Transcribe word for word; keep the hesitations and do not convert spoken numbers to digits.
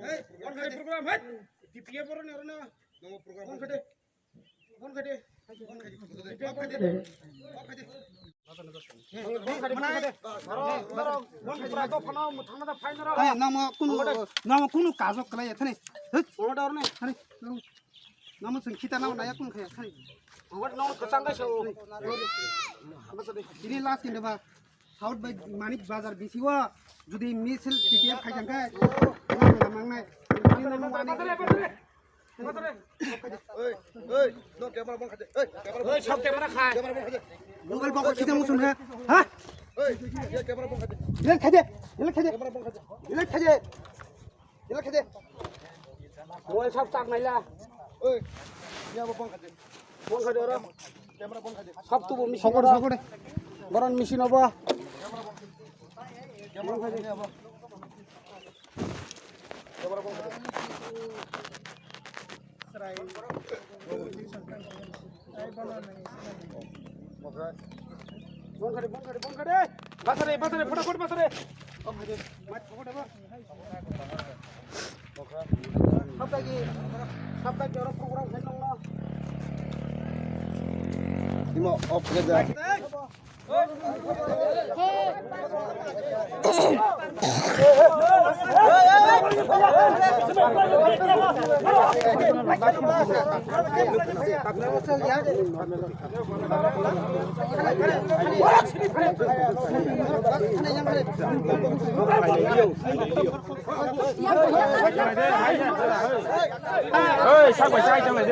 Hey, program, hey. T P F oro ni oro na. Namo program. Phone khade. Phone khade. Phone khade. Hey, namo kunu, namo kunu kajo kalai ya thani. Hey, order ne. Thani. Namo sing kita namo naya kunu khaya thani. Ini last kinde ba. South bai Manik Bazar bisi o jodi misil T P F khai jang khe, mangnai. Oi, oi, no camera bong khade. Oi, camera bong khade. Camera bong khade. Mobile bong khade. Kita musun ha? Ha? Oi, ya camera bong khade. Ilai khade. Ilai khade. Camera bong khade. Ilai khade. Ilai khade. Mobile sab tak naila. Oi, ya bong khade. Bong khade ora. Camera bong khade. Sab tu bo machine ora. Boron machine obo. Bongkare, bongkare, bongkare. Basare, basare, photafot basare. Bongkare. Mat photafot ba. Sabdagi, sabdagi oro program khe nongno. Imo off khe ja. Oi, sak bai, sak bai, sak bai.